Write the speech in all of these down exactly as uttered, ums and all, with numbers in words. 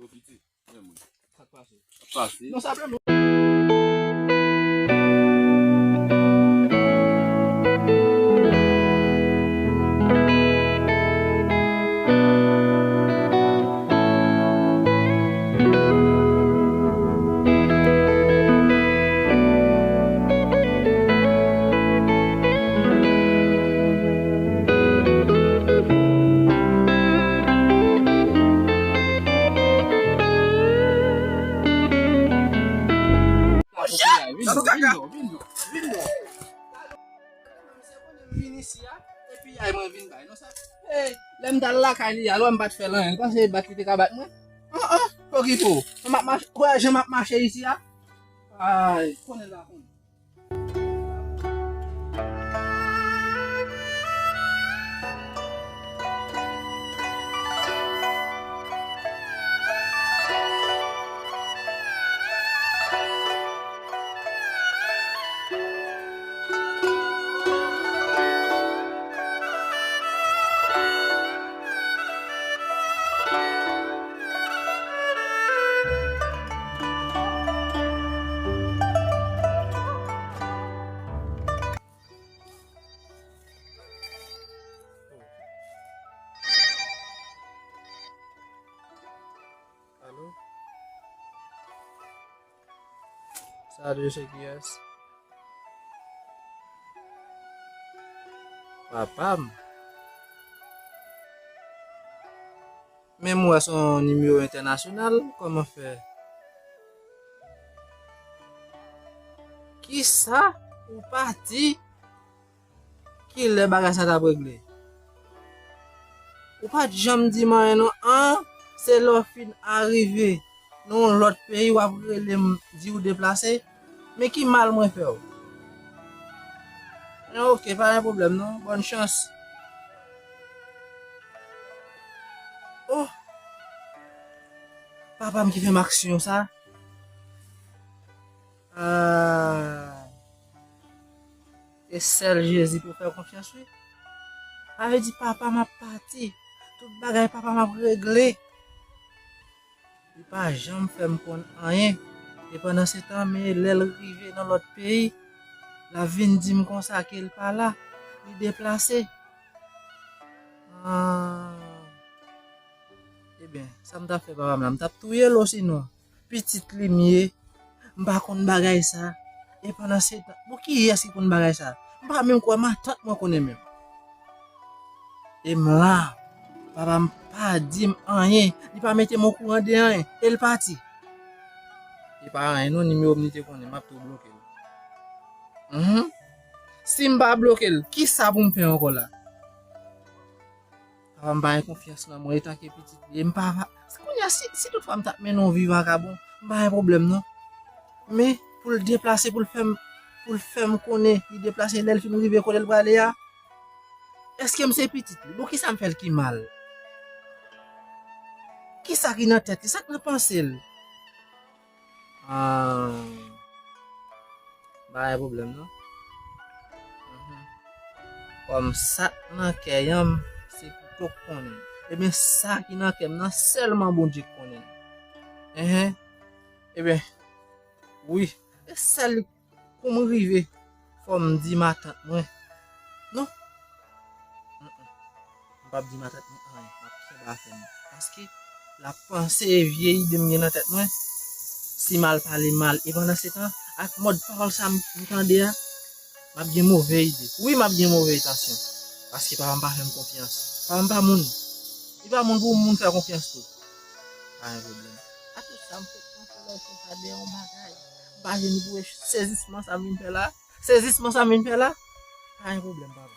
Yo, piti, men mwen. Sa k pase? Sa k pase? Non, sa vle. Monchè! Vin non, vin non, vin non, vin non. Misye konnen m vin isi a, epi ay mwen vin bay. Non, sa, hey, lè m t al lakay li a, lò m pa t fè l anyen. Li panse bat li te ka bat mwen. An, an, okipe w. Jan m ap mache, wè jan m ap mache isi a. Ay, konnen l pa konnen. Alo? Salut, se kiyès? Papa m? Men m wè se yon nimewo entènasyonal, kòman fè? Kisa? Ou pati? Kilè bagay sa t ap regle? Ou pa t janm di m anyen non. An, se lè w fin arive nan yon lòt peyi w ap rele m di w deplase. Men ki mal mwen fè w? Men oke, pa gen pwoblèm non. Bòn chans. Oh! Papa m ki fè m aksyon sa. Ah. Se sèl Jezi pou fè konfyans, wi. Sa vle di papa m ap pati. Tout bagay papa m ap regle. Li pa janm fè m konn anyen. E pandan se tan, men lè l rive nan lòt peyi, l ap vin di m konsa ke l pa la, li deplase. Ah. Ebyen, sa m t ap fè papa m la, m t ap touye l osinon. Pitit li m ye, m pa konn bagay sa. E pandan se tan, bon, kiyès ki konn bagay sa? M pa menm kwè matant mwen konnen menm. E m la, papa m pa di m anyen, li pa mete m okouran de anyen, e l pati. E pa anyen non, nimewo m li te konnen, m ap tou bloke l. Mhm. Si m pa bloke l, kisa pou m fè ankò la? Papa m pa gen konfyans nan mwen etanke pitit li. E m pa va, kounye a, si, si toutfwa m t ap mennen yon vi vakabon, m pa gen pwoblèm non. Men, pou l deplase, pou l fè m, pou l fè m konnen li deplase lè l fin rive kote l prale a, èske m se pitit li? Bon, kisa m fè l ki mal? Kisa ki nan tèt li? Sa k nan panse l? Ah, pa gen pwoblèm non. Mhm. Kòm sa k nan kè an, se pou tou k konnen. Ebyen, sa ki nan kè m nan, sèlman Bondye k konnen l. Enhen. Ebyen, wi. E sèl li pou m rive, fò m di matant mwen. Non. Mm-mm. M p ap di matant mwen anyen. M ap kenbe afè m. Paske l ap panse e vye ide m gen nan tèt mwen. Si m al pale mal. E pandan se tan, ak mòd pawòl sa m, m tande a, m ap gen move ide. Wi, m ap gen move entansyon. Paske papa m pa fè m konfyans. Papa m pa moun. Li pa moun pou moun fè konfyans tou. Pa gen pwoblèm. A tout sa, m fèk panse lè konsa de yon bagay. M pa vin pou sezisman sa m vin fè la. Sezisman sa m vin fè la. Pa gen pwoblèm, papa.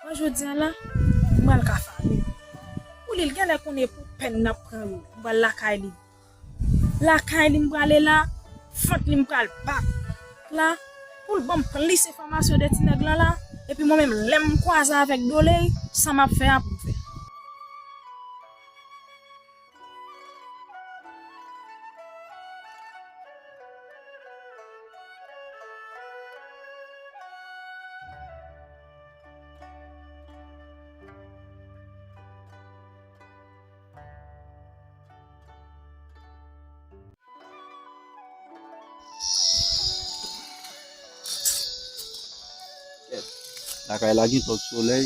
Bon, jodi a la, m pral ka fami. Pou li, l genlè konnen pou pèn n ap pran yo. M pral lakay li. Lakay li m prale la, vant li m pral bat la, pou l ban m plis enfòmasyon de ti nèg lan la, epi mwen menm, lè m kwaze avèk Doley, sa m ap fè a pou m fè. Kèt. Lakay la gen twòp solèy.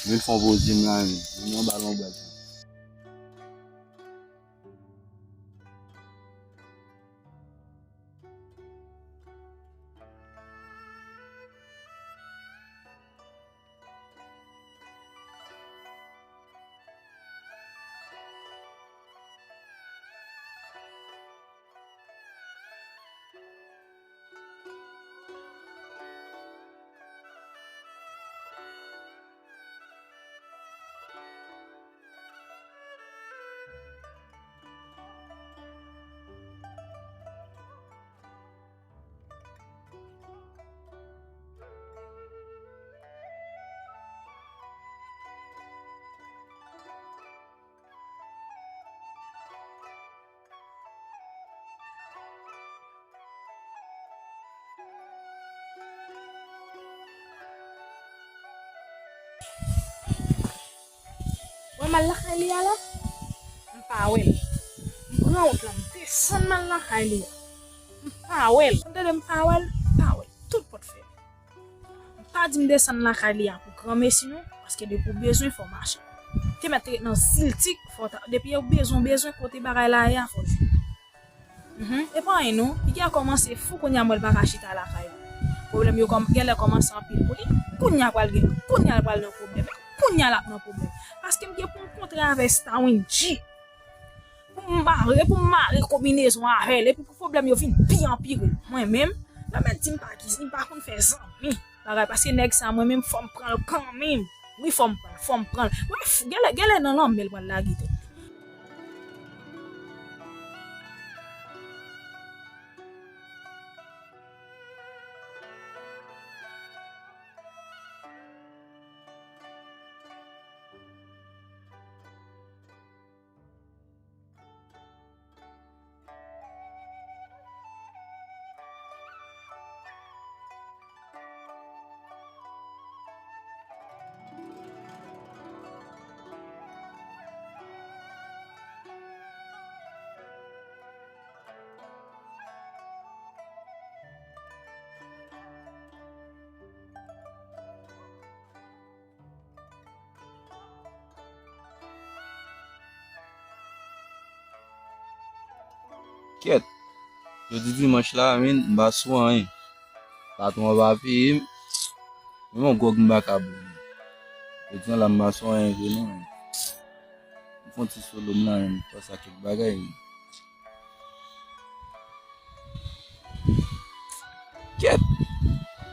Vin fè yon poze m la menm. Vin yon balon bwèt. Wè m al lakay li a la, m pa wè l. M pran wout la, m desann m al lakay li a. M pa wè l. Tande, m pa wè l, m pa wè l. Tout pòt fèmen. M pa di m desann lakay li a pou granmesi non, paske depi w bezwen fò w mache. Te mèt te ret nan ziltik, fò w ta, depi w bezwen, w bezwen kote bagay la ye a, fò w jwenn. Mhm. E pa anyen non, piga kòmanse fou kounye a, mwen l pa ka chita lakay li. Pwoblèm yo kòm, genlè kòmanse anpil pou li. Kounye a pral gen, kounye a l pral nan pwoblèm. Kounye a l ap nan pwoblèm. Paske m gen pou m kontre avè Stawindji. Pou m mare, pou m mare konbinezon avè l, epi pou pwoblèm yo vin pi anpire. Mwen menm, nan men di m pa ki, m pa konn fè zanmi. Bagay, paske nèg sa, mwen menm, fò m pran l kanmenm. Wi, fò m pran l, fò m pran l. Mwen, f-, genlè, genlè nan lanmè l pral lage tèt li. Kèt. Jodi dimanch la, men, m pa sou anyen. Patwon an pa peye m. Menm yon gwòg m pa ka bwè. Jodi a la, m pa sou anyen vre non. M fè yon ti solo m la, men, m panse a kèk bagay. Kèt!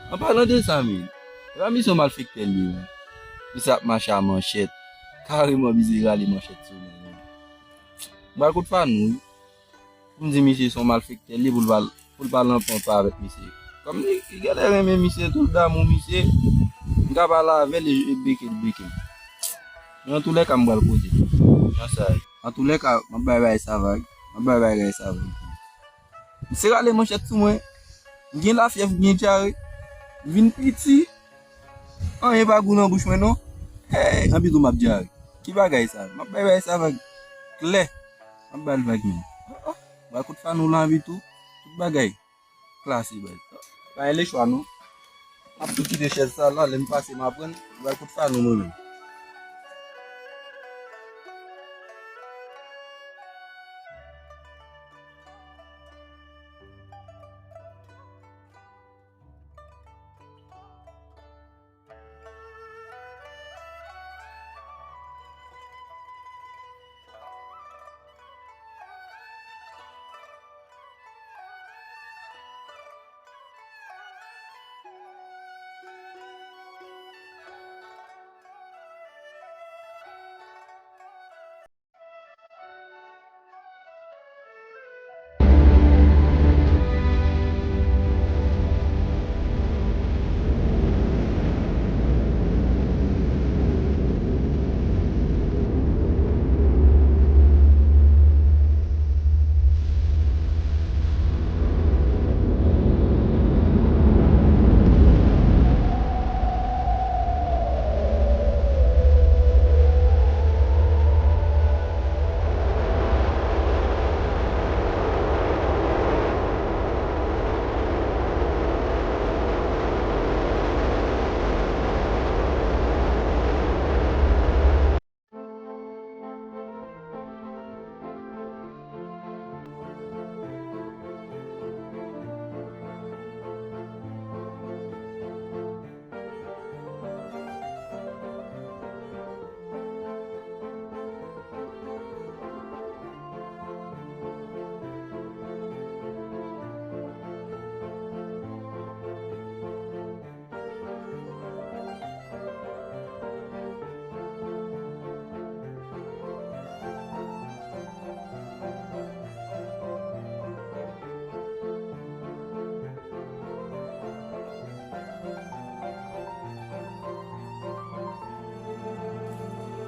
An palan de sa, men, e pa misye yon malfektè l ye, men. Misye ap mache a manchèt. Kareman, misye rale manchèt sou mwen, men. M pral kot Fanou, wi. Pou m di misye se yon malfektè l ye, pou l pa, pou l pa lanpan pa avèk misye. Kòm li, li genlè renmen misye, tou l damou misye, m ka pale avè l e, e beke l beke m. Men antoulèka, m pral kote l. Nan sa a. Antoulèka, m ap bay bagay sa vag. M ap bay bagay sa vag. Misye rale manchèt sou mwen. M gen lafyèv, m gen dyare. M vin piti. Anyen pa gou nan bouch mwen non. Hey, anpi tou m ap dyare. Ki bagay sa? M ap bay bagay sa vag. Klè. M ap bay l vag menm. Oh, oh. M pral kot Fanou la anpi tou. Tout bagay. Klase bay. Pa gen lechwa non. M ap tou kite chèz sa la, lè m pase m aprann. M pral kot Fanou mwen menm.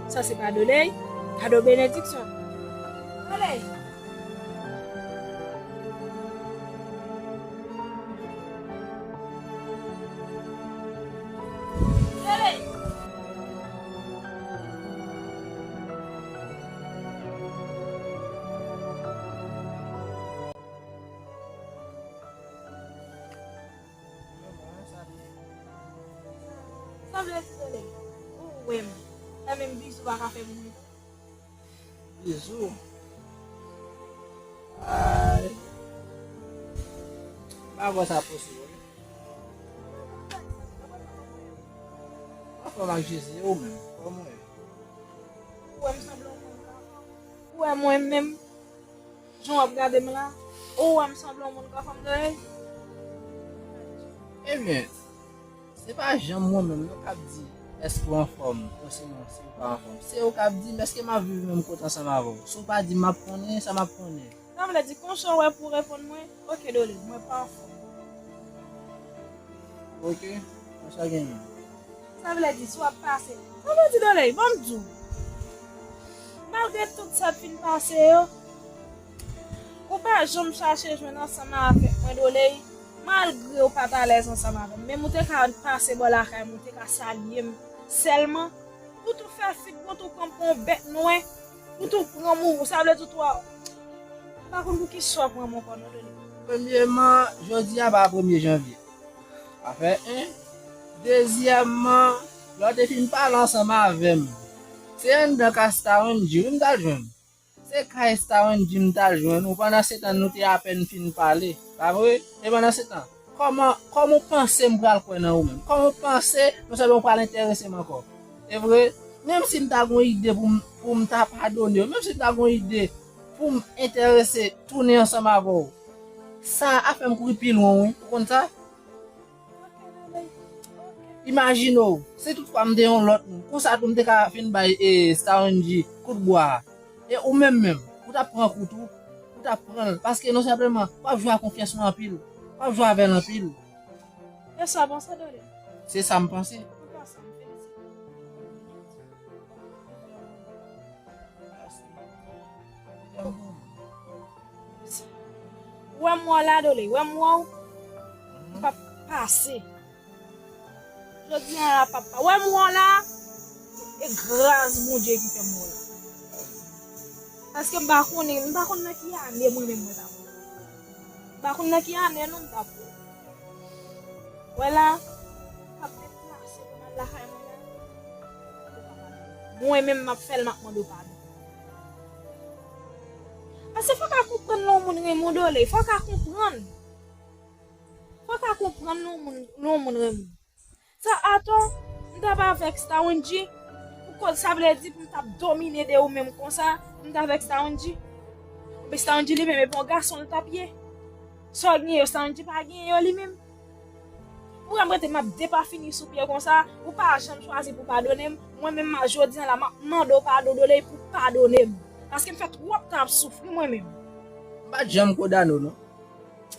Sa se kado Ley, kado benediksyon. Ley. Ley. Sa vle di Ley, ou wè m. Sa menm bizou pa ka fè moun. Bizou. Ay. M pa kwè sa posib, wi. Anfòm ak Jezi, e ou menm? Kòman w ye? Ou wè m sanble yon moun ka fè. Ou wè mwen menm? Jan w ap gade m la, ou wè m sanble yon moun k anfòm Ley? Ebyen, se pa janm mwen menm non k ap di èske w anfòm, osinon si w pa anfòm. Se ou k ap di m èske m ap viv menm kote ansanm avè w. Si w pa di m, m ap konnen sa m ap konnen. Sa vle di, konsa w wè pou w reponn mwen, oke, Ley, mwen pa anfòm. Oke, konsa genyen. Sa vle di, si w ap pase. Sa vle di, Ley, ban m di w. Malgre tout sa k fin pase yo, ou pa janm chache jwenn ansanm avèk mwen, Ley. Malgre w pa t alèz ansanm avè m, menm ou te ka pase bò lakay mwen, ou te ka salye m sèlman. Ou tou fè fig, ou tou kanpe yon bèt nwè, ou tou pran m, ou, sa vle di ou tou a, m pa konn pou kisa w pran m ankò non, Ley. Premyeman, jodi a pa premye janvye. Sa fè en. Dezyèmman, lè w te fin pale ansanm avè m, se anndan kay Star Angie wi m t al jwenn. Se kay Star Angie m t al jwenn ou. Pandan se tan, nou te apèn fin pale, pa vre? E pandan se tan, kòman, kòman w panse m pral kwè nan ou menm? Kòman w panse non sèlman w pral enterese m ankò? E vre, menm si m ta gen yon ide pou m, pou m ta padone w, menm si m ta gen yon ide pou m enterese tounen ansanm avè w, sa a fè m kouri pi lwen, wi. Ou konn sa? Imajine w, si toutfwa m te yon lòt moun, konsa tou m te ka fin bay, e, Star Angie kout bwa a. E ou menm menm, ou t ap pran kou tou, ou t ap pran l. Paske non senpleman, w ap jwe ak konfyans mwen anpil, w ap jwe avè l anpil. E sa w panse, Ley? Se sa m panse. Antouka, sa m felisite. Wè m wè w la, Ley, wè m wè w, m p ap pase. Jodi a la, papa, wè m wè w la, e gras Bondye ki fè m wè w la. Paske m pa konnen, m pa konn nan ki ane mwen menm mwen t ap wè w. M pa konn nan ki ane non m t ap wè w. Wè la, m ap deplase pou m al lakay mwen la. Mwen menm m ap fè l, m ap mande w padon. Paske fò w ka konprann lè yon moun renmen w, Ley, fò w ka konprann. Fò w ka konprann lè yon moun, lè yon moun renmen w. Sa atò, m t ap avèk Star Angie, pou koz sa vle di pou m t ap domine de ou menm konsa, pou m t avèk Star Angie. Epi Star Angie li menm, e pa yon gason l t ap ye. Sa w genyen yo, Star Angie pa genyen yo li menm. Pou m rete, m ap depafini sou pye konsa, ou pa janm chwazi pou padone m, mwen menm, m a, jodi a la, m ap mande w padon, Ley, pou w padone m. Paske m fè twòp tan ap soufri mwen menm. M pa t janm kondane w, non.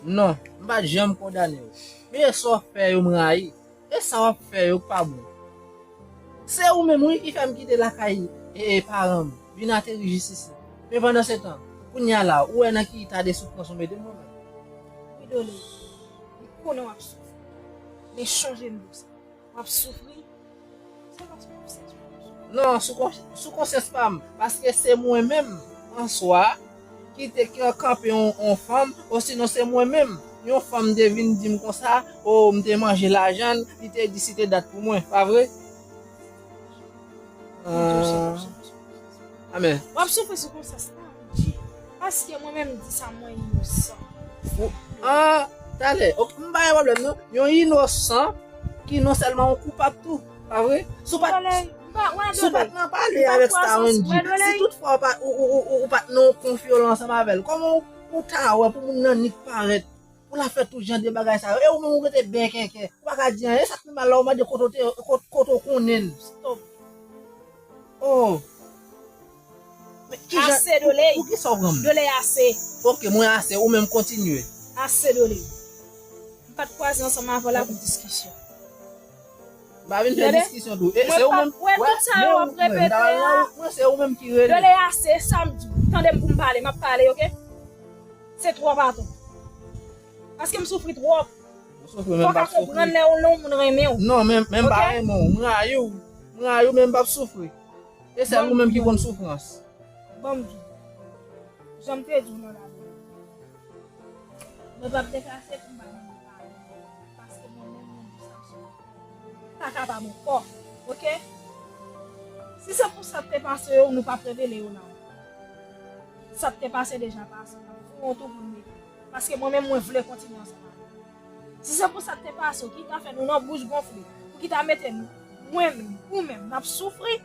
Non, m pa t janm kondane w. Men e sa w fè yo m rayi. E sa w ap fè yo k pa bon. Se ou menm, wi, ki fè m kite lakay, e, e, paran m, vin ateri jis isit. Men pandan se tan, kounye a la, ou wè nan ki eta de soufrans ou mete m, mwen menm. Wi, Ley, m konnen w ap soufri. Men chonje m di w sa. W ap soufri. Se paske w ap sèche. Non, sou kon-, sou konsyans pa m. Paske se mwen menm, an swa, ki te ka kanpe yon, yon fanm, osinon se mwen menm, yon fanm te vin di m konsa, o, m te manje lajan l, li te di si te dat pou mwen, pa vre? Ah. Amèn. W ap soufri sou konsyans pa m, Dye. Paske mwen menm m di sa, mwen inosan. Ou, ah, talè, ok, m pa gen pwoblèm, non. Yon inosan ki non sèlman yon koupab tou, pa vre? Si w pa t, Dole, m pa, wè, si w pa t Dole, nan pale m pa avèk kwè sa, Star Wendy, wè, Dole, si toutfwa w pa, ou, ou, ou, ou, ou pa t nan yon konfyol ansanm avè l, kòman w, ou ta wè pou moun nan nik parèt, pou l ap fè tout jan de bagay sa yo? E ou menm ou rete bèkèkè, ou pa ka di anyen. E sa k pi mal la, ou mande kote w te, kot-, kote w konnen l. Stop. Oh. Men ki jan, ase, Dole. Pou, pou ki sa w pran m? Dole, ase. Ok, mwen ase, ou menm kontinye. Ase, Dole. M pa t kwaze ansanm avè w la pou diskisyon. Pa vin fè diskisyon tou. E se ou menm. Wè, tout sa yo ap repete a. Mwen, se ou menm ki rele. Lè a se sa m di. Tande m pou m pale, m ap pale, oke? Se twòp atò. Paske m soufri twòp. Ou soufri, men m p ap soufri. Fò w ka konprann lè yon moun renmen w. Non, men, men m pa renmen w. M rayi w. M rayi w, men m p ap soufri. E sèl ou menm ki konn soufrans. Ban m di w. Jan m te di w nan lari a. Mwen p ap deplase pou m pa nan men pale. Paske mwen menm, mwen di sa m sou pa kapab ankò. Oke? Si se pou sa k te pase yo, nou p ap revele yo la. Sa k te pase deja pase. N ap fè yon tou pou n mete. Paske mwen menm, mwen vle kontinye ansanm avè w. Si se pou sa k te pase w, ki ta fè nou nan bouch gonfle, pou ki ta mete nou, mwen menm, ou menm, n ap soufri,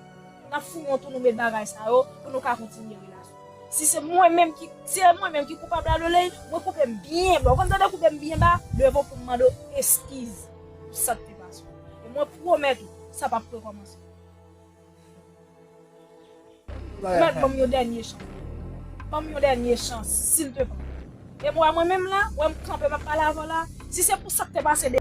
n ap fouye yon tou nou met bagay sa yo, pou nou ka kontinye relasyon. Si se mwen menm ki, si se mwen menm ki koupab la, Loley, mwen koupe m byen ba. Ou konn tande koupe m byen ba, leve w pou m mande w eskiz pou sa k te pase w. E mwen pwomèt ou, sa p ap rekòmanse. Mèt ban m yon dènye chans. Ban m yon dènye chans, silteplè. E mwen, mwen menm la, wè m kanpe, m ap pale avè w la. Si se pou sa k te pase